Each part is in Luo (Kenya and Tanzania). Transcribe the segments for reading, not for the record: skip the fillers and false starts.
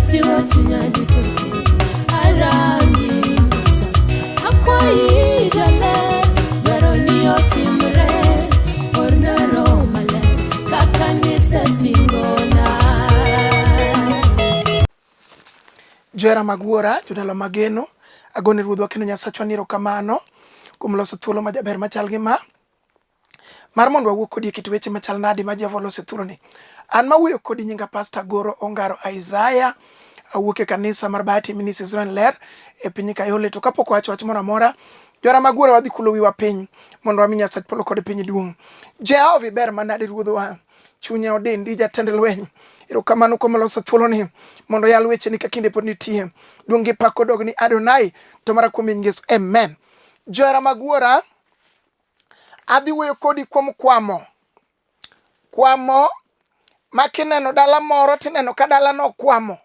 Achiwo chunya duto te, arangi Baba. Akwayi jaler, dwaro ni otimre, orna Roho Maler kaka nisesingona. Johera mag Wuora, jodala mageno, agone Ruodhwa kendo Nyasachwa ni erokamano kuom loso thuolo majaber machal gi ma mar mondo wawuo kodi e kit weche machal nadi ma Jehova oloso e thuoloni. An mawuoyo kodi nyinga Pastor Goro Ongaro Isaiah, awuok e kanisa mar Bahati Ministries Zion Ler e piny Kayole. To kapok wacho wach moro amora, johera mag Wuora wadhi kulo wiwa piny mondo wami Nyasach polo kod piny duong'. Jehova iber manade Ruodhwa, chunya odendi jatend lweny. Erokamano kuom loso thuoloni mondo yal wecheni ka kinde pod nitie. Duong' gi pak odog ni Adonai to mara kuom nying Yesu. Amen. Johera mag Wuora, Adhi wuoyo kodi kuom kwamo. Kwamo ma kineno dala moro tineno ka dalano okwamo.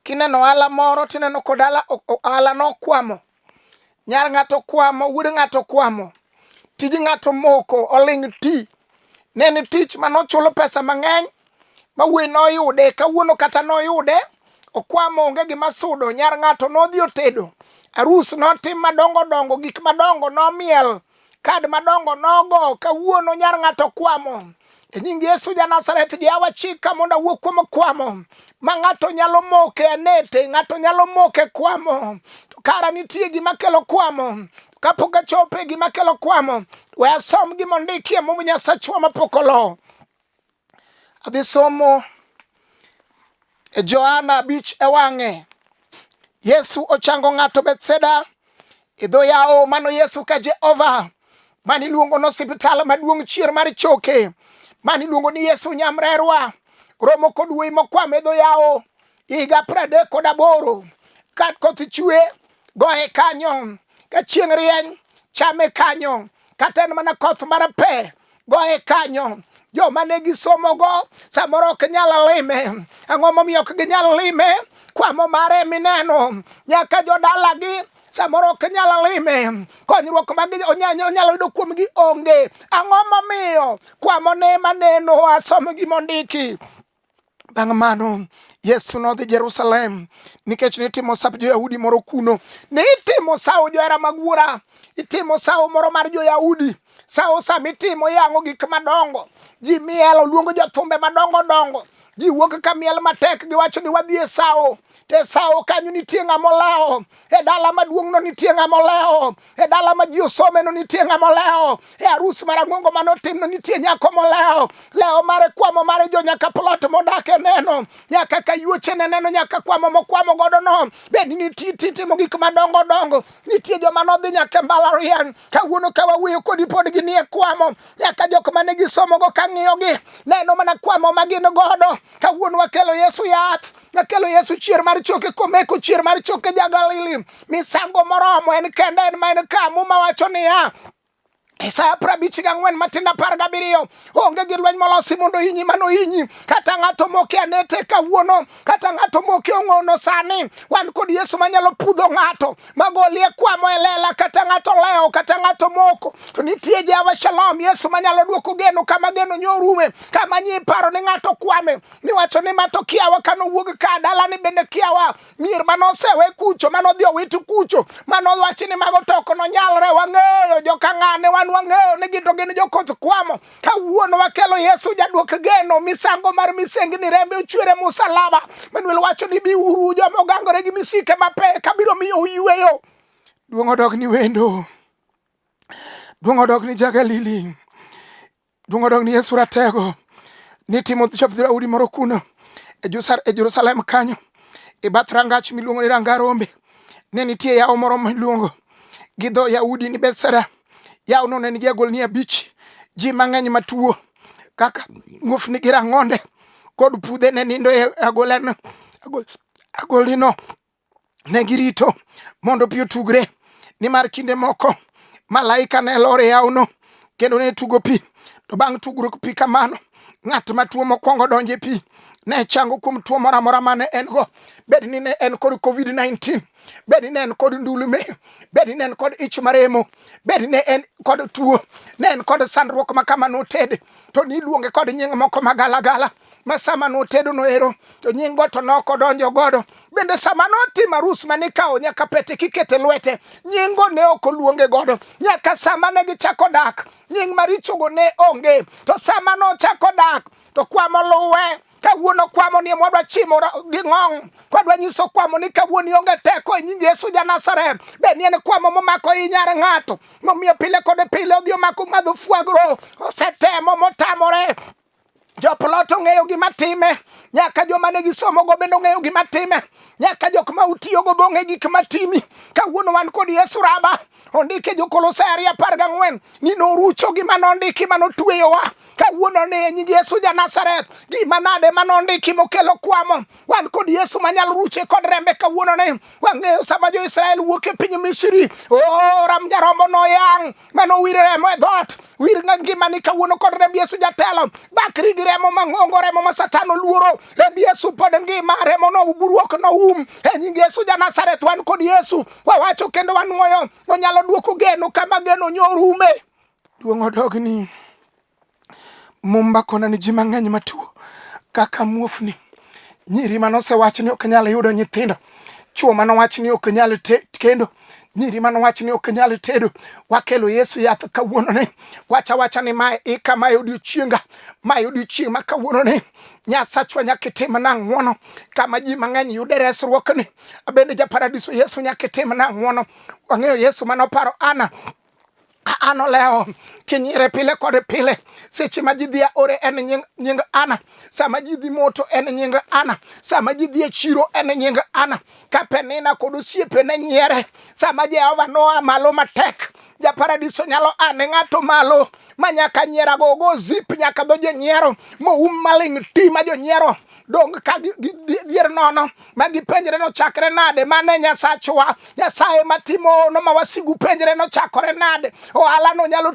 Kineno ohala moro tineno ka dala ohalano okwamo. Nyar ng'ato okwamo, wuod ng'ato okwamo. Tij ng'ato omoko, oling' ti. Ne en tich mane ochulo pesa mang'eny ma wuoyi noyude, kawuono kata noyude, okwamo onge gima sudo. Nyar ng'ato nodhi otedo, arus notim madongo dongo, gik madongo nomiel, kad madongo nogo, kawuono nyar ng'ato kwamo. E nying Yesu ja Nazareth, Jehova chika mondo awuo kuom kwamo ma ng'ato nyalo moke anete, ng'ato nyalo moke kwamo. To kara nitie gima kelo kwamo. Kapok achopo e gima kelo kwamo, we asom gima ondikie Muma Nyasachwa mapok olo. Adhi somo e Johana abich e wang'e. Yesu ochango ng'ato Bethsaida e dho yawo mano Yesu ka Jehova mane iluongo ni osiptal maduong' chier mar choke mane iluongo ni Yesu nyamrerwa romo kod wuoyi mokwam e dho yawo higa 38 ka koth chwe goye kanyo ka chieng' rieny chame kanyo kata en mana koth mar pe goye kanyo joma ne gisomogo samoro ok nyal lime ang'o momiyo ok ginyal lime kwamo mare mineno nyaka jodalagi samoro ok nyal lime konyruok ma onyalo yudo kuomgi onge ang'o momiyo kwamo ne maneno asomo gimondiki Bang' mano, Yesu nodhi Jerusalem nikech nitimo sap jo-Yahudi moro kuno. Ne itimo sawo johera mag wuora, itimo sawo moro mar jo-Yahudi. Sawo sama itimo yang'o gik madongo, ji mielo, luongo jothumbe madongo dongo, ji wuok ka miel matek, giwacho ni wadhi e sawo. To e sawo kanyo nitie ng'ama olewo, e dala maduong'no nitie ng'ama olewo, e dala ma ji osomeno nitie ng'ama olewo, e arus marang'ongo mane otimno nitie nyako molewo lewo mare kwamo mare jo nyaka plot modake neno nyaka ka yuoche ne neno nyaka kwamo mokwamo godo no bende nitie timo gik madongo dongo nitie joma nodhi nyaka e mbalariany kawuono ka wawuoyo kodi pod ginie kwamo nyaka jok mane gisomogo ka ng'iyogi neno mana kwamo ma gin godo kawuono wakelo Yesu yath nakelo Yesu chier mar choke komeko chier mar choke ja Galili misango moromo en kende en ma en ka muma wacho niya Isaya 54 matindo 17 onge gi lweny molosi mondo hinyi mano hinyi kata ng'ato moke anete kawuono kata ng'ato moke ong'ono sani wan kod Yesu manyalo pudho ng'ato magolie kwamo e lela kata ng'ato lewo kata ng'ato moko to nitie Jehova Shalom Yesu manyalo duoko geno kama geno nyorume kama nyi paro ni ng'ato kwame miwacho ni ma to kiawa kanowuog ka dalani bende kiawa mier mane osewe kucho mane odhi owit kucho mane owachi ni mago to ok nonyalre wang'eyo joka ng'ane wan wang'eyo ni gin to gin jokoth kwamo kawuono wakelo Yesu jaduok geno misango mar misengni rembe ochwere musalaba Manuel wacho ni biuru joma ogangore gi misike mapek abiro miyo uyweyo duong' odog ni wendo duong' odog ni ja-Galili Duong' odog ni Yesu ratego. Nitimo chop Daudi moro kuno e, e Jerusalem kanyo e bath rangach miluongo ni ranga rombe. Ne nitie yawo moro miluongo gi dho Yahudi ni Bethsaida. Yawono ne nigi agolni abich, ji mang'eny matuo kaka muofni gi rang'onde kod pudhe ne nindo e agolano agolnino. Ne girito mondo pi otugre, nimar kinde moko malaika ne lor e yawono kendo ne tugo pi. To bang' tugruok pi kamano, ng'at matuo mokwongo donjo e pi ne chango kuom tuo moro amora mane en go, bed ni ne en kod COVID-19, bed ni ne en kod ndulme, bed ni ne en kod ich maremo, bed ni ne en kod tuo, ne en kod sandruok ma kama notede, to niluonge kod nying moko magalagala. ma sama notedo no ero to nying go to nok odonjo godo. Bende sama notimo arus mane ikawo nyaka pete kikete lwete, nyingo ne ok oluonge godo. Nyaka sama ne gichako dak, nying marichogo ne onge. To sama nochako dak, to kwamo luwe kawuono kwamo ni mwadwa chimo gi ng'ong kwadwa nyiso kwamo ni kawuono ionge teko e nying Yesu ja Nazareth be ni en kwamo momako i nyar ng'ato momiyo pile kod pile odhi omako madho fuagro osetemo motamore Joplot ong'eyo gima time, nyaka joma ne gisomogo bende ong'eyo gima time, nyaka jok ma utiyogo be ong'e gik matimi. Kawuono wan kod Yesu Raba, ondike Jokolosai 2:14 ni norucho gima nondiki manotweyowa. Kawuono ni e nying Yesu ja Nazareth, gima nade manondiki mokelo kwamo, wan kod Yesu manyalo ruche kod rembe kawuono ni. Wang'eyo sama jo-Israel wuok e piny Misri, oh, ram nyarombo noyang' mano wir remo e dhoot wir ngimani kawuono kod remb Yesu jatelo bakri gi remo mang'ongo remo ma Satan oluoro remb Yesu pod ngima remo no buruok noum e nying Yesu ja Nazareth wan kod Yesu wawacho kendo wanuoyo onyalo duoko geno kama geno nyorume duong' odogni Mumba kona ni ji mang'eny matuo kaka muofni, nyiri mane osewach ni ok nyal yudo nyithindo, chwo mane owach ni ok nyal kendo, nyiri mane owach ni ok nyal tedo. Wakelo Yesu yath kawuono ni. Wacha wacha ni mae ika, mae odiochienga, mae odiochieng' ma kawuono ni. Nyasachwa nyaka itim na ng'wono kama ji mang'eny yude resruok ni. Bende japaradiso Yesu nyaka itim na ng'wono. Wang'eyo Yesu mane oparo Ana an olewo kinyire pile kod pile seche ma ji dhi aore en nying, nying Ana sama ji dhi moto en nying Ana sama ji dhi e chiro en nying Ana ka Penina kod osiepene nyiere sama Jehova noa malo matek japaradiso nyalo a ne ng'ato malo ma nyaka nyierago ogo zip nyaka dho jonyiero moum maling' ti ma jonyiero dong ka dhier nono ma gipenjre nochakre nade mane nyasachwa nyasaye matimo hono ma wasigu penjre nochakore nade ohalano nyalo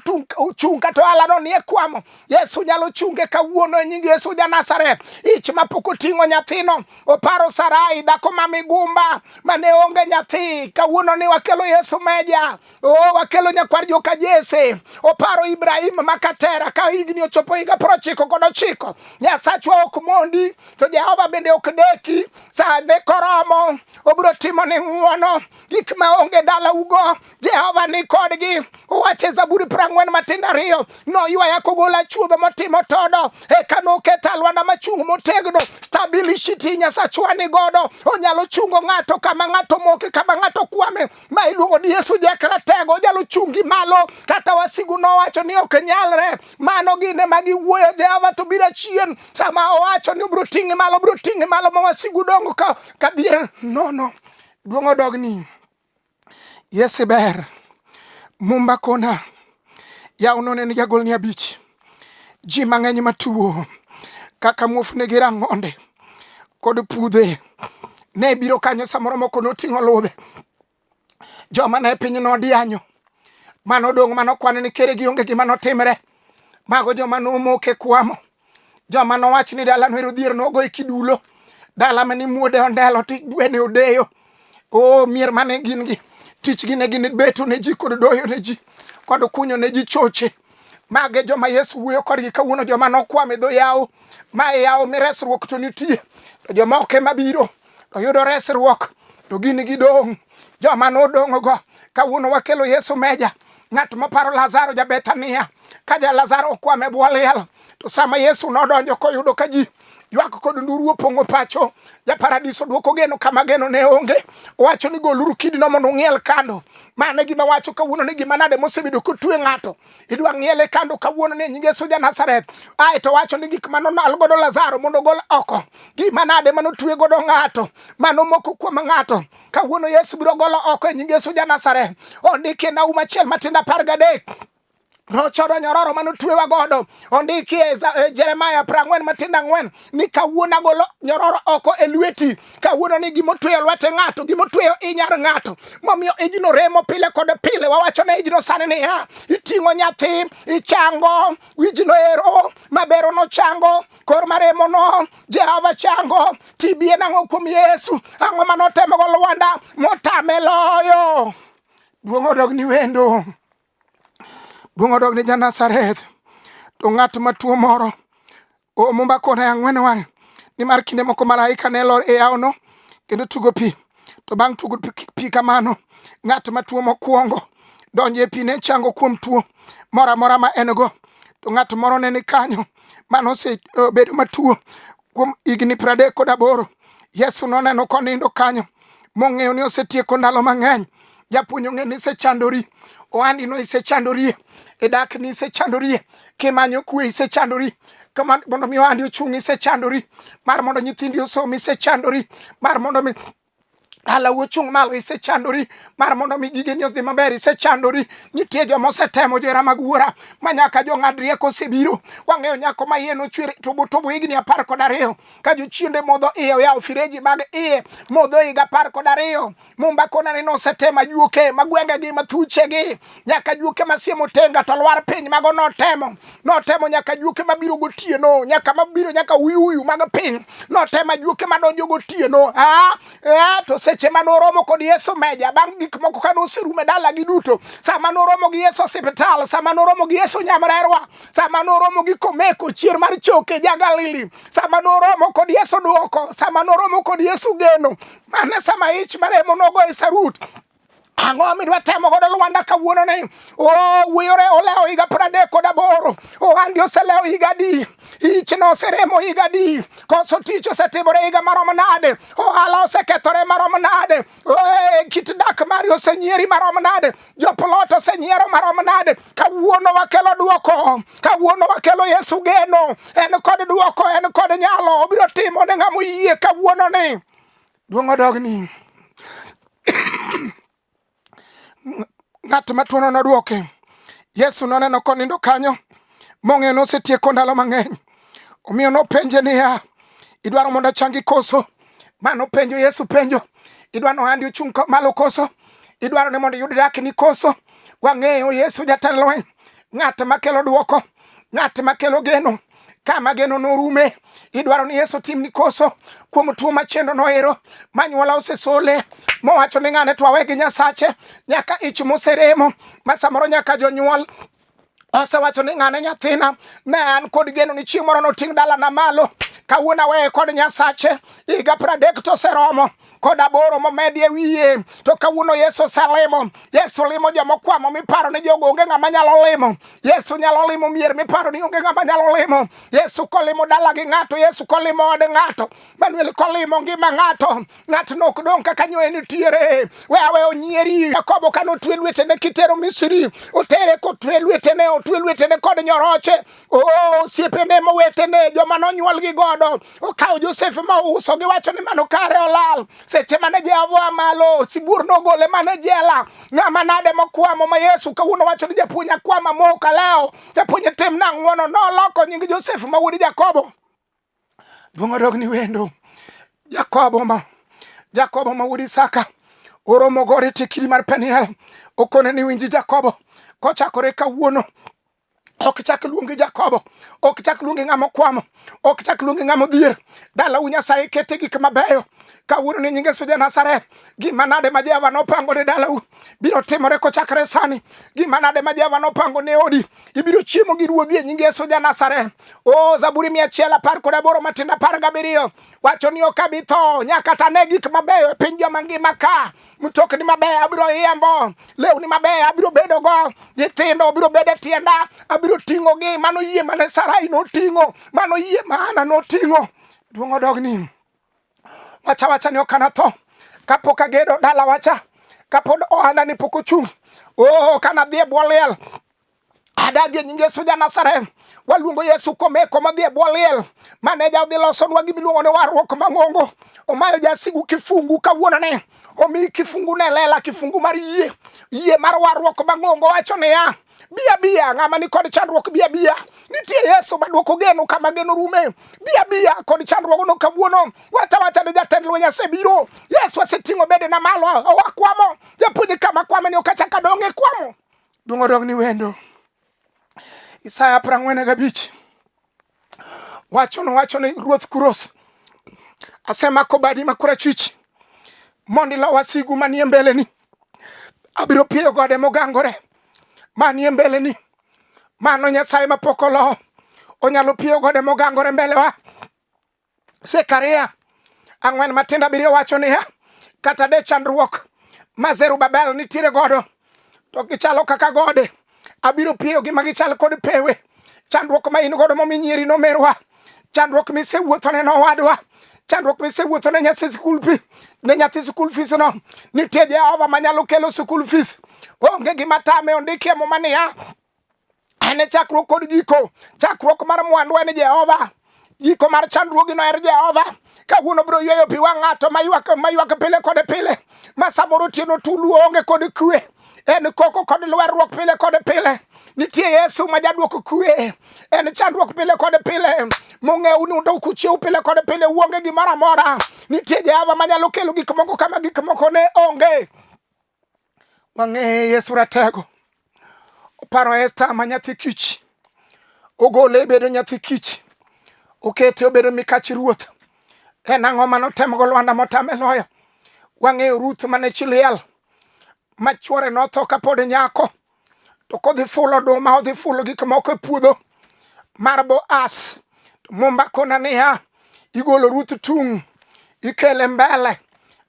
chung' kata ohalano nie kwamo yesu nyalo chunge kawuono e nying yesu ja nazareth ich mapok oting'o nyathino oparo sarai dhako ma migumba mane onge nyathi kawuono ni wakelo yesu meja o wakelo nyakwar joka Jesse oparo Ibrahim makatera ka higni ochopo higa 99 Nyasachwa ok mondi to Jehova bende ok deki sa ne koromo obiro timo ni ng'uono gik ma onge dalaugo Jehova ni kodgi owacho e Zaburi 42 noywaya kogola chuodho motimo todo eka noketa lwanda machung' motegno stability Nyasachwa ni godo onyalo chungo ng'ato kama ng'ato moke kama ng'ato kwame ma iluongo ni Yesu jakratego onyalo chungi malo kata wasigu nowacho ni ok nyalre mano gin ema giwuoyo Jehova to biro achien sama owacho ni obiro ting'i malo obiro ting'i malo ma wasigu dongo ka ka dhier nono duong' odogni Yesu ber mumba kona yaw none ni jagol ni abich ji mang'eny matuo kaka muofni gi rang'onde kod pudhe ne biro kanyo samoro moko noting'o ludhe joma ne piny nodianyo mano dong' mano kwan ni kere gionge gima notimre mago joma nomoke kwamo joma nowach ni dalano ero dhier nogo e kidulo dala mane muode ondelo to gwene odeyo o mier mane gin gi tichgi ne gin beto ne ji kod doyo ne ji kod kunyo ne ji choche mage joma Yesu wuoyo kodgi kawuono joma nokwam e dho yawo ma e yawo miresruok to nitie to joma ok ema biro to yudo resruok to gin gidong' joma nodong'go kawuono wakelo Yesu meja ng'at maparo Lazaro ja Bethania ka ja Lazaro okwam e bwo liel to sama Yesu nodonjo koyudo ka ji ywak kod nduru opong'o pacho japaradiso duoko geno kama geno ne onge owacho ni goluru kidino mondo ung'iel kando mano e gima wacho kawuono ni gima nade mosebedo kotwe ng'ato idwa ng'iele kando kawuono ni nying Yesu ja Nazareth ae to wacho ni gik mano nal godo Lazaro mondo ogol oko gima nade mano twe godo ng'ato mano moko kuom ng'ato kawuono Yesu biro golo oko e nying Yesu ja Nazareth ondiki e Nahum achiel matindo 13 nochoro nyororo mane otwewa godo ondiki e, e Jeremaya 44 matindo 4 ni kawuono agolo nyororo oko e lweti kawuono ni gimotweyo lwete ng'ato gimotweyo i nyar ng'ato momiyo ijno remo pile kod pile wawacho ne ijno sani niya iting'o nyathi ichango wijno ero mabero nochango kor maremo no Jehova chango TB en ang'o kuom Yesu ang'o manotemo go lwanda motame loyo duong' odog ni wendo duong' odog ni ja Nazareth to ng'at matuo moro O Mumba kona e ang'wen wang' nimar kinde moko malaika ne lor e yawono kendo tugo pi. To bang' tugo pi kamano, ng'at matuo mokwongo donjo e pi ne chango kuom tuo moro amora ma en go. To ng'at moro ne ni kanyo mane osebedo matuo kuom higni 38. Yesu noneno konindo kanyo mong'eyo ni osetieko ndalo mang'eny. Japuonj ong'e ni isechandori, ohandi no isechandorie, e dak ni isechandorie, kimanyo kwe isechandori, kama mondo mi ohandi ochung' isechandori, mar mondo nyithindi osom isechandori, mar mondo mi dalau ochung' malo isechandori, mar mondo mi gigeni odhi maber isechandori. Nitie joma osetemo johera mag wuora ma nyaka jong'ad rieko osebiro. Wang'eyo nyako ma iye nochwer tobo tobo higni 12 ka jochiende modho iye oyawo fireji mag iye modho higa 12. Mumba kona ni nosetemo ajuoke ma gwengegi ma thuchegi nyaka ajuoke ma siemo tenga to lwar piny mago notemo notemo nyaka ajuoke mabiro gotieno nyaka mabiro nyaka uyuyu mag piny notemo ajuoke madonjo gotieno ah, eh, to seche mane oromo kod Yesu meja bang' gik moko kane oserumo e dalagi duto sama noromo gi Yesu osiptal sama noromo gi Yesu nyamrerwa sama noromo gi komeko chier mar choke ja Galili sama noromo kod Yesu duoko sama noromo kod Yesu geno mana sama ich maremo nogo e sarut ang'o midwa temo godo Lwanda kawuono ni o wiyore olewo higa 38 ohandi oselewo higa adi ich noseremo higa adi koso tich osetimore higa maromo nade ohala osekethore maromo nade kit dak mari osenyieri maromo nade joplot osenyiero maromo nade kawuono wakelo duoko kawuono wakelo Yesu geno en kod duoko en kod nyalo obiro timo ne ng'ama oyie kawuono ni duong' odogni ng'at matuono nodwoke Yesu noneno konindo kanyo mong'eyo nosetieko ndalo mang'eny omiyo nopenje niya idwaro mondo achangi koso ma nopenjo Yesu penjo idwaro ni ohandi ochung' malo koso idwaro ni mondo iyud dakni koso wang'eyo Yesu jatend lweny ng'at makelo duoko ng'at makelo geno kama geno norume idwaro ni Yesu timni koso kuom tuo machendo noero manyuola osesole mowacho ni ng'ane to awe gi Nyasache nyaka ich moseremo ma samoro nyaka jonyuol osewacho ni ng'ane nyathina ne an kod geno ni chieng' moro noting' dalana malo kawuono aweye kod Nyasache higa 30 to oseromo kod aboro momedi e wiye to kawuono Yesu oselimo Yesu limo joma okwamo miparo ni jogo onge ng'ama nyalo limo Yesu nyalo limo mier miparo ni onge ng'ama nyalo limo Yesu kolimo dala gi ng'ato Yesu kolimo od ng'ato Manuel kolimo ngima ng'ato ng'atno ok dong' kaka nyoe nitiere we awe onyieri Jakobo kane otwe lwetene kitero Misri otere kotwe lwetene otwe lwetene kod nyoroche osiepene mowetene joma nonyuolgi godo okawo Josef ma ouso giwacho ni mano kare olal seche mane Jehova oa malo sibuor nogole mane jela ng'ama nade mokwamo ma Yesu kawuono wacho ni japuonj akwama moka leo japuonj timna ng'wono noloko nying Josef ma wuod Jakobo duong' odog ni wendo Jakobo ma Jakobo ma wuod Isaka oromo gore tie kidi mar Peniel okone ni winji Jakobo kochakore kawuono ok chak luongi Jakobo, ok chak luongi ng'ama okwamo, ok chak luongi ng'ama odhier. Dalau Nyasaye kete gik mabeyo. Kawuono ni nying Yesu ja Nazareth, gima nade ma Jehova nopango ne dalau biro timore kochakore sani. Gima nade ma Jehova nopango ne odi, ibiro chiemo gi ruodhi e nying Yesu ja Nazareth. O Zaburi 118 matindo 17 wacho ni ok abi tho nyaka tane gik mabeyo e piny joma ngima ka. Mtokni mabeyo abiro riembo, lewni mabeyo abiro bedogo, nyithindo biro bedo e tienda, abiro ting'ogi. Mano yie mane Sarai noting'o, mano yie ma Hana noting'o. Duong' odogni. Wacha wacha ni ok anatho kapok agedo dala wacha, kapod ohanda ni pok ochung'. Oh, kana dhi e bwo liel adagi e nying Yesu ja Nazareth. Waluongo Yesu komeko madhi e bwo liel. Maneja odhi losonwa gima iluongo ni warruok mang'ongo. Omayo jasigu kifungu kawuono ni omiyi kifungu ne lela, kifungu mar yie, yie mar warruok mang'ongo. Wacho niya, bia bia, ng'ama ni kod chandruok bia bia. Nitie Yesu maduoko geno kama geno rume. Bia bia kod chandruogno kawuono. Wacha wacha ni jatend lweny asebiro. Yesu aseting'o bedena malo, owakwamo. Japuonj kama kwame ni ok achak adong' e kwamo. Duong' odog ni wendo. Isaya 45 wacho nowacho ni Ruoth Kuros, asemako badi ma korachwich mondo ilo wasigu manie mbeleni. Abiro piyo gode mogangore manie mbeleni. Mano Nyasaye mapok olo. Onyalo piyo gode mogangore mbelewa. Zekaria 4 matindo 7 wacho niya, kata de chandruok ma Zerubabel nitiere godo to gichalo kaka gode, abiro piyogi ma gichal kod pewe. Chandruok ma in godo momi nyieri nomerwa, chandruok misewuothone nowadwa, chandruok misewuothone nyathi sikul pi ne nyathi sikul fees no, nitie Jehova manyalo kelo sikul fees. Onge gima tame. Ondikie Muma niya, en e chakruok kod giko. Chakruok mar mwandu en Jehova, giko mar chandruogino en Jehova. Kawuono biro yweyo pi wang' ng'ato maywak maywak pile kod pile, ma samoro otieno tulu onge kod kwe, en koko kod lwerruok pile kod pile. Nitie Yesu ma jaduok kwe, en chandruok pile kod pile mong'ewu ni to kuchiew pile kod pile uonge gimoro amora. Nitie Jehova manyalo kelo gik moko kama gik moko ne onge. Wang'eye Yesu ratego. Oparo Esther ma nyathi kich. Ogole bedo nyathi kich. Okete obedo mikach ruoth. En ang'o mane otemgo Lwanda motame loyo? Wang'eyo Ruth mane chi liel ma chwore notho kapod nyako. To kodhi fulo oduma, odhi fulo gik moko e puodho mar Boaz. To Mumba kona niya, igolo Ruth tung', ikele mbele.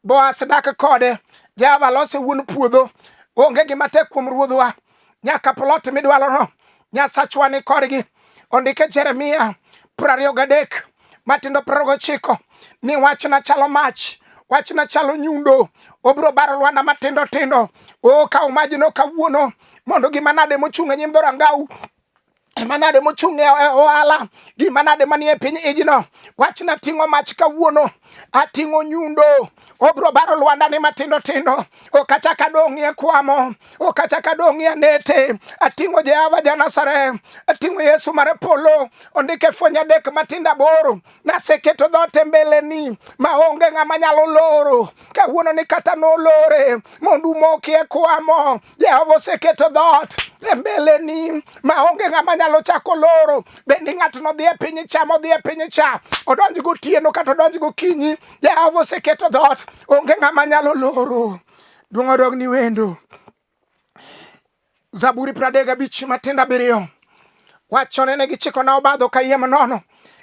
Boaz dak kode, Jehova lose wuon puodho. Onge gima tek kuom ruodhwa. Nyaka plot midwarono, Nyasachwa ni kodgi. Ondike Jeremia 23 matindo 29 ni wachna chalo mach, wachna chalo nyundo, obiro baro lwanda matindo tindo. O kaw majno kawuono mondo gima nade mochung' e nyim dhorangau gima nade mochung' e ohala, gima nade manie piny ijno. Wachna ting'o mach kawuono, ating'o nyundo, obiro baro lwanda ni matindo tindo, ok achak adong'ie kwamo, ok achak adong'ie anete. Ating'o Jehova ja Nazareth, ating'o Yesu mar polo. Ondike fweny 3 matindo 8, naseketo dhoot e mbeleni ma onge ng'ama nyalo loro. Kawuono ni kata nolore mondo umokie kwamo. Jehova oseketo dhoot e mbeleni ma onge ng'ama nyalo chako loro. Bende ng'ato nodhi e piny cha, modhi e piny cha, odonj gotieno kata odonj gokinyi, Jehova oseketo dhoot, onge ng'ama nyalo loro. Duong' odog ni wendo. Zaburi 35 matindo 7 wachone ne gichikona obadho kayiem nono,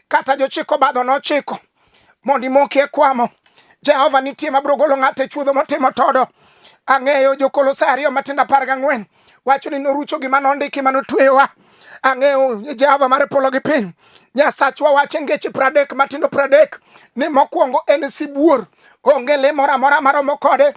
kata jochiko obadho nochiko mondo imoki e kwamo. Jehova nitie mabiro golo ng'ato e chuodho motimo todo. Ang'eyo Jokolosai 2 matindo 14 wacho ni norucho gima nondiki manotweyowa. Ang'eyo Jehova mar polo gi piny. Nyasachwa wacho e ngeche 30 matindo 30 ni mokwongo en sibuor, onge le moro amora maromo kode.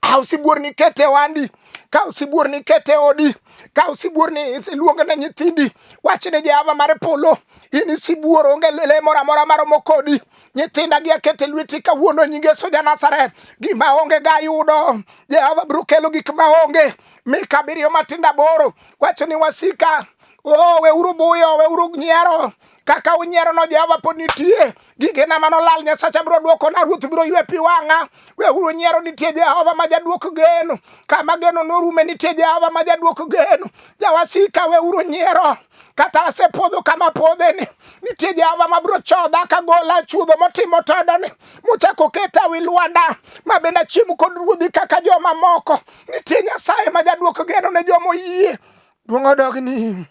Kaw sibuor ni kete wandi, kaw sibuor ni kete odi, kaw sibuor ni iluong ne nyithindi. Wach ni Jehova mar polo, in sibuor, onge le moro amora maromo kodi. Nyithinda gi akete lweti kawuono nying Yesu ja Nazareth. Gima onge ga yudo, Jehova biro kelo gik ma onge. Mika 7 matindo 8 wacho ni wasika, oh, weuru buyo, weuru nyiero. Kaka unyiero no Jehova pod nitie. Gigena manolal Nyasacha biro dwokona, Ruoth biro ywe pi wang'a. Weuru nyiero, nitie Jehova ma jaduok geno. Kama geno norume nitie Jehova ma jaduok geno. Jawasika weuru nyiero, kata asepodho kama podheni, nitie Jehova ma biro chodha kagola chuodho motimo todoni, mochako keta wi lwanda, ma bende achiem kod ruodhi kaka joma moko. Nitie Nyasaye ma jaduok geno ne joma oyie. Duong' odogni.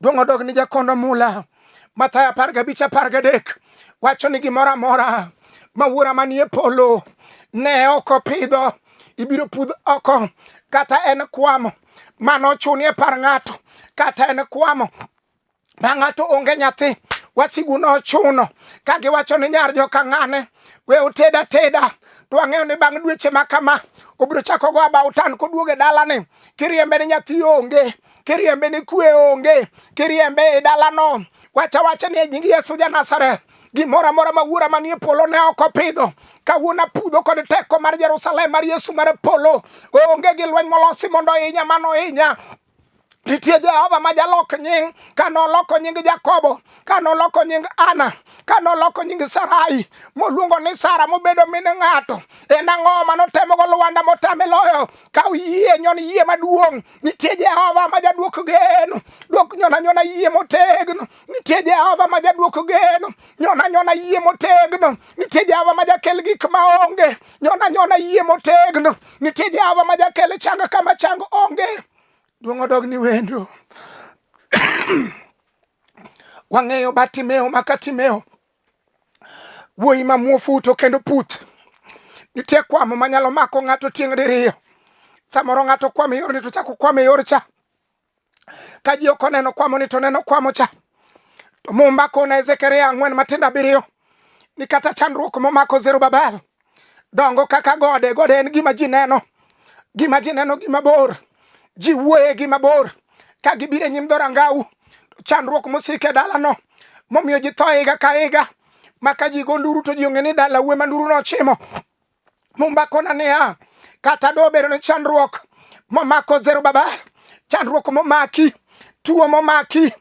Duong' odog ni jakondo mula. Mathayo 15 13 wacho ni gimoro amora ma wuora manie polo ne ok opidho ibiro pudh oko, kata en kwamo mano ochuni e par ng'ato, kata en kwamo ma ng'ato onge nyathi, wasigu nochuno ka giwacho ni nyar joka ng'ane we oted ateda, to wang'eyo ni bang' dweche ma kama obiro chako go abautan koduogo e dalani, kiriembe ni nyathi onge, kiriembe ni kwe onge, kiriembe e dalano, wacha wacha ni e nying Yesu ja Nazareth, gimoro amora ma wuora manie polo ne ok opidho, kawuono apudho kod teko mar Jerusalem mar Yesu mar polo. Onge gi lweny molosi mondo ohinya mano ohinya. Nitie Jehova ma jalok nying, ka noloko nying Jakobo, ka noloko nying Ana, ka noloko nying Sarai, moluongo ni Sara mobedo min ng'ato. En ang'o manotemo go Lwanda motame loyo? Kaw yie, nyon yie maduong'. Nitie Jehova ma jaduok geno. Duok nyona nyona yie motegno. Nitie Jehova ma jaduok geno. Nyona nyona yie motegno. Nitie Jehova ma jakel gik maonge. Nyona nyona yie motegno. Nitie Jehova ma jakel chang kama chang onge. Duong' odog ni wendo. Wang'eyo Bartimeo ma Katimeo, wuoyi ma muofu to kendo puth. Nitie kwamo manyalo mako ng'ato tieng' diriyo. Samoro ng'ato kwamo e yorni to chako kwamo e yor cha. Ka ji ok oneno kwamo ni to neno kwamo cha. To Mumba kona e Zekaria 4 matindo 7 ni kata chandruok momako Zerubabel dongo kaka gode. Gode en gima ji neno, gima ji neno gima bor, ji wuoye gima bor. Ka gibiro e nyim dhorangau, chandruok mosiko e dalano momiyo ji tho higa ka higa, ma ka ji go nduru to ji ong'e ni dalau ema nduru nochimo. Mumba kona niya, kata do bedo ni chandruok momako Zerubabel, chandruok momaki, tuo momaki,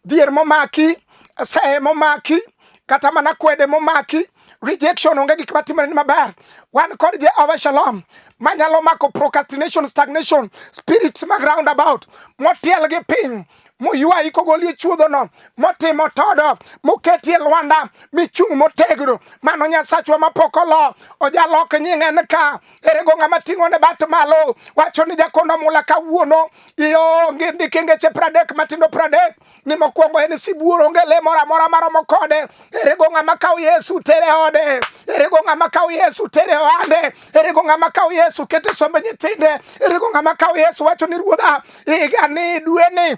dhier momaki, seye momaki, kata mana kwede momaki, rejection, onge gik matimore ni maber. Wan kod Jehova Shalom manyalo mako procrastination, stagnation, spirits mag roundabout, motiel gi piny, moywayi kogoli e chuodhono, motimo todo, moketi e lwanda, michung' motegno. Mano Nyasachwa mapok olo, ojalok nying en ka. Ere go ng'ama ting'o ne bat malo, wacho ni jakono mula kawuono, ionge ndike ngeche 30 matindo 30 ni mokwongo en sibuor, onge le moro amora maromo kode. Ere go ng'ama kawo Yesu tere ode? Ere go ng'ama kawo Yesu tere ohande? Ere go ng'ama kawo Yesu kete sombe nyithinde? Ere go ng'ama kawo Yesu wacho ni ruodha, higa ni dwe ni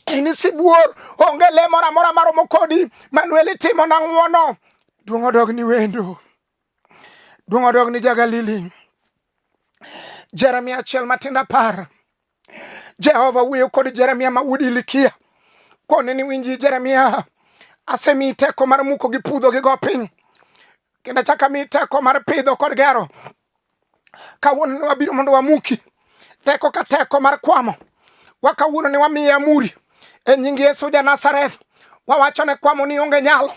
in sibuor, onge le moro amora maromo kodi. Manuel itimo na ng'uono. Duong' odog ni wendo, duong' odog ni Jagalili. Jeremia 1 matindo 10, Jehova wuoyo kod Jeremia ma wuod Ilikia kone ni winji Jeremia, asemiyi teko mar muko gi pudho gi go piny, kendo achako amiyi teko mar pidho kod gero. Kawuono ne wabiro mondo wamuki teko ka teko mar kwamo wa. Kawuono ne wamiye amuri e nying Yesu ja Nazareth. Wawacho ne kwamo ni onge nyalo.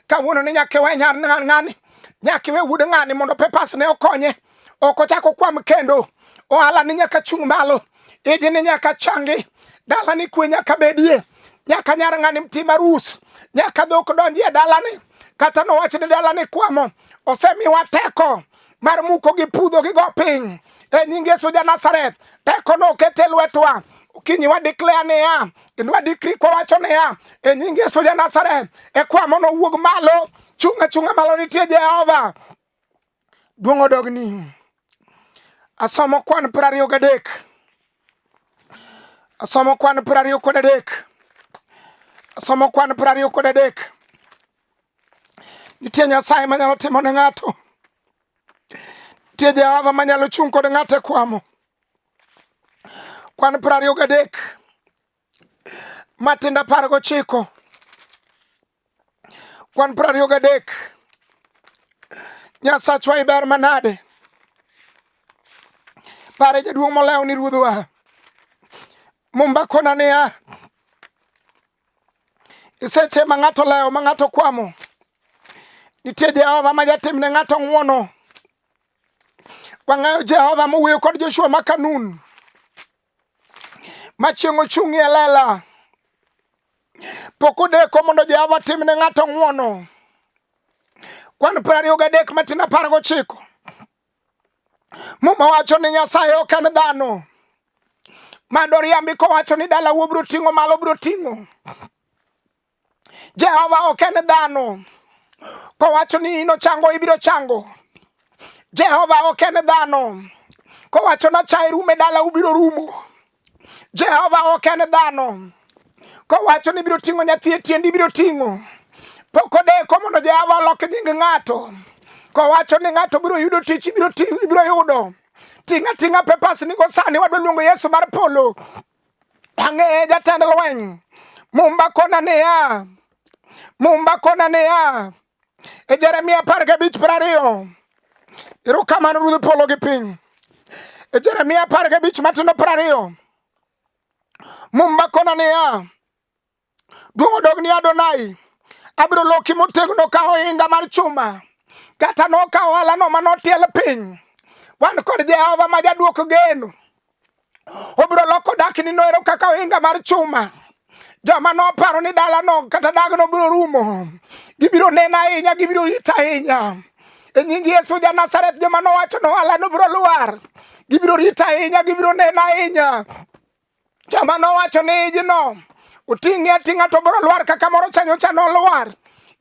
Kawuono ni nyaka iwe nyar ng'ani, nyaka iwe wuod ng'ani mondo papers ne okonye, ok ochak okwam kendo. Ohala ni nyaka chung' malo, iji ni nyaka changi, dala ni kwe nyaka bedie, nyaka nyar ng'ani tim arus, nyaka dhok donji e dalani. Kata nowach ni dalani kwamo, osemiwa teko mar muko gi pudho gi go piny e nying Yesu ja Nazareth. Teko no okete lwetwa. Okinyi wa declare niya, kendo wa decree kwawacho niya, e nying Yesu ja Nazareth, e kwamo no wuog malo, chung' achung'a malo, nitie Jehova. Duong' odogni. Asomo kwan 23. Asomo kwan 23. Asomo kwan 23. Nitie Nyasaye manyalo timo ne ng'ato. Nitie Jehova manyalo chung' kod ng'ato e kwamo. Kwan 23 matindo 19. Kwan 23. Nyasachwa iber manade. Pare jaduong' molewo ni ruodhwa. Mumba kona niya, seche ma ng'ato lewo ma ng'ato kwamo, nitie Jehova ma jatim ne ng'ato ng'wono. Wang'eyo Jehova mowuoyo kod Joshua ma Kanun, ma chieng' ochung' e lela. Pok odeko mondo Jehova tim ne ng'ato ng'wono. Kwan 23 matindo 19. Muma wacho ni Nyasaye ok en dhano ma doriambi kowacho ni dalau obiro ting'o malo, obiro ting'o. Jehova ok en dhano kowacho ni in ochango, ibiro chango. Jehova ok en dhano kowacho ni achaye rumo e dalau, biro rumo. Jehova ok en dhano kowacho ni ibiro ting'o nyathi e tiendi, ibiro ting'o. Pok odeko mondo Jehova olok nying ng'ato. Kowacho ni ng'ato biro yudo tich, ibiro ibiro yudo. Ting'a ting'a papers nigo sani, wadwa luongo Yesu mar polo. Ang'eye jatend lweny. Mumba kona niya, Mumba kona niya, e Jeremia 15:20. Erokamano ruodh polo gi piny. E Jeremia 15 matindo 20. Mumba kona niya, duong' odog ni Adonai. Abiro loki motegno ka ohinga mar chuma. Kata nokawo ohalano manotiel piny. Wan kod Jehova ma jaduok geno. Obiro loko dakni noero kaka ohinga mar chuma. Joma noparo ni dalano kata dagno biro rumo, gibiro neno ahinya, gibiro rito ahinya. E nying Yesu ja Nazareth, joma nowacho ni ohalano biro lwar, gibiro rito ahinya, gibiro neno ahinya. Joma nowacho ni ijno Oting'e ating'a to biro lwar kaka moro cha nyocha nolwar.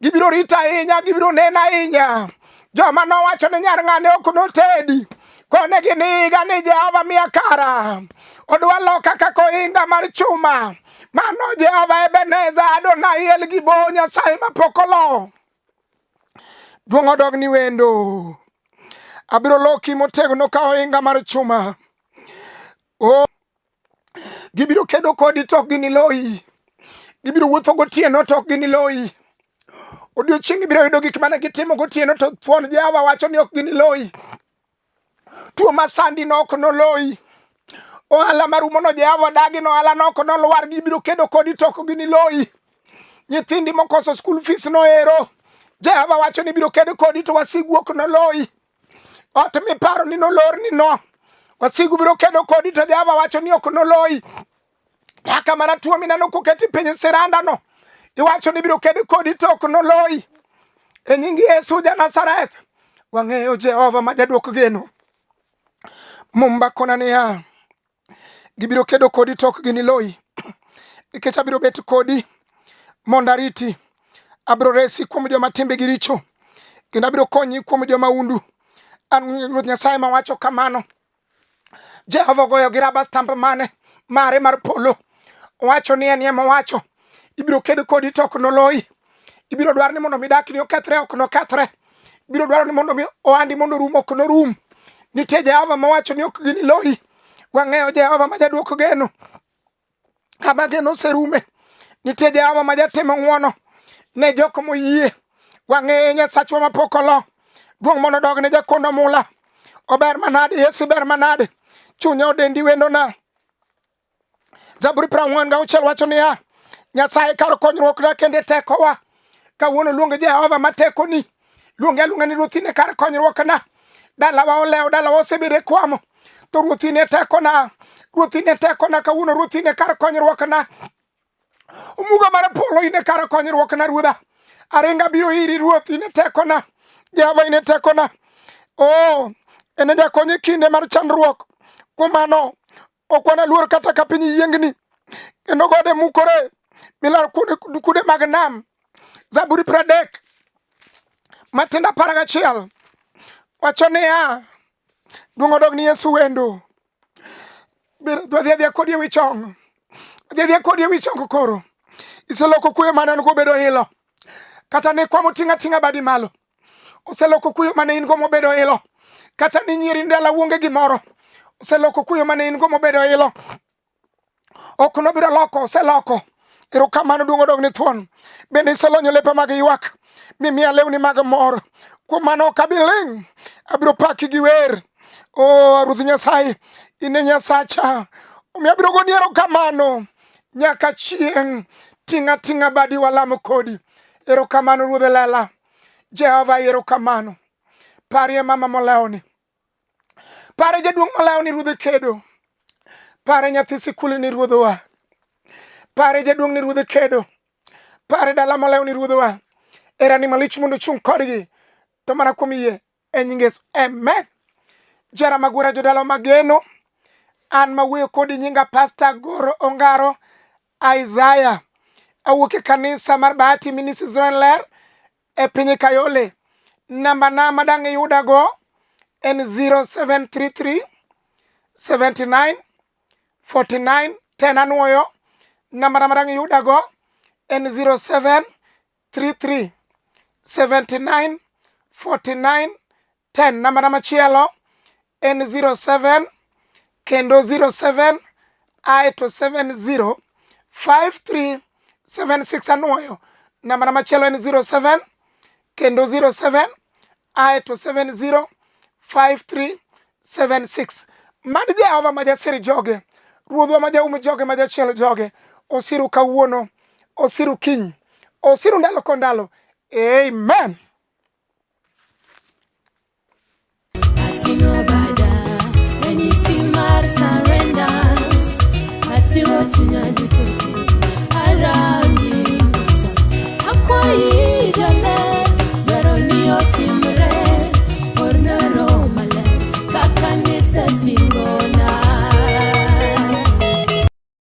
Gibiro rito ahinya, gibiro neno ahinya. Joma nowacho ni nyar ng'ane ok notedi. Konegi ni higa ni Jehova miya kara. Odwa loka kaka ohinga mar chuma. Mano Jehova Ebeneza Adonai El Gibo Nyasaye mapok olo. Duong' odog ni wendo. Abiro loki motegno ka ohinga mar chuma. Oh. Gibiro kedo kodi to ok giniloyi. Gibiro wuotho gotieno to ok giniloyi. Odiochieng' ibiro yudo gik mane gitimo gotieno to thuon Jehova wacho ni ok giniloyi. Tuo masandi no ok noloyi. Ohala marumono Jehova dagi no ohala no ok nolwar. Gibiro kedo kodi to ok giniloyi. Nyithindi mokoso school fees no ero. Jehova wacho ni biro kedo kodi to wasigu ok noloyi. Ot miparo ni nolorni no. Wasigu biro kedo kodi to Jehova wacho ni ok noloyi. Nyaka mana tuo mineno koketi piny siranda no. Iwacho ni biro kedo kodi to ok noloyi. E nying Yesu ja Nazareth, wang'eyo Jehova ma jaduok geno. Mumba kona niya, gibiro kedo kodi to ok giniloyi nikech abiro bet kodi mondo ariti abiro resi kuom joma timbegi richo kendo abiro konyi kuom joma undu an Ruoth Nyasaye mawacho kamano Jehova ogoyo gi raba stamp mane mare mar polo owacho ni en ema owacho ibiro kedo kodi to ok noloyi ibiro dwaro ni mondo mi dakni okethre ok nokethre ibiro dwaro ni mondo mi ohandi mondo orum ok norum nitie Jehova mawacho ni ok giniloyi wang'eyo Jehova ma jaduok geno kama geno oserume nitie Jehova ma jatimo ng'wono ne jok moyie wang'eye Nyasachwa mapok olo duong' mondo odog ne jakondo mula ober manade Yesu ber manade chunya odendi wendona Zaburi 46 wacho niya, Nyasaye kar konyruokna kendo e tekowa. Kawuono luong Jehova ma tekoni. Luonge aluonga ni Ruoth in e kar konyruokna. Dalawa olewo, dalawa osebedo e kwamo. To Ruoth in e tekona. Ruoth in e tekona kawuono Ruoth in e kar konyruokna. Omuga mar polo in e kar konyruokna Ruodha. Aringa biro iri Ruoth in e tekona. Jehova in e tekona. Oh, en e jakony e kinde mar chandruok. Kuom mano, ok wanaluor kata ka piny yiengni kendo gode mukore milar kude mag nam. Zaburi 30 matindo 11 wacho niya, duong' odog ni Yesu wendo. Dwadhi adhiya kodi e wi chong. Wadhi adhiya kodi e wi chong koro. Iseloko kuyo mane an go obedo ilo. Kata ne kwamo ting'a ting'a badi malo. Oseloko kuyo mane in go mobedo ilo. Kata ni nyieri ndala uonge gimoro. Oseloko kuyo mane in go mobedo ilo. Ok nobiro loko, oseloko. Erokamano duong' odog ni thuon. Bende iselonyo lepa mag ywak, mimiya lewni mag mor. Kuom mano ok abi ling', abiro paki gi wer. O Ruoth Nyasaye, in e Nyasacha. Omiyo abiro goni erokamano nyaka chieng'. Ting'a ting'a badi walamo kodi. Erokamano Ruodh Lela. Jehova erokamano. Parie mama molewoni. Pare jaduong' molewoni Ruodh kedo. Pare nyathi sikul ni Ruodhwa. Pare jaduong' ni Ruodh kedo. Pare dala molewoni Ruodhwa. Erani malich mondo ochung' kodgi. To mana kuom yie e nying Yesu. Amen. Jera Magura jodala mageno. An mawuoyo kodi nyinga Pastor Goro Ongaro Isaiah. Awuok e kanisa mar Bahati Ministries Ler e piny Kayole. Namba na madang' iyudago en 0733 79 49 10 anuoyo. Namba na madang' iyudago en 0733 79 49 10. Namba na machielo en 07 kendo 07 ae to 70 53 76 anuoyo. Namba na machielo en 07 kendo 07 ae to 70 53 76. Mad Jehova ma jasir joge, Ruodhwa ma jaum joge ma jachiel joge, osiru kawuono, osiru kiny, osiru ndalo kod ndalo. Amen. Ating'o bada ranyisi mar surrender, achiwo chunya duto te.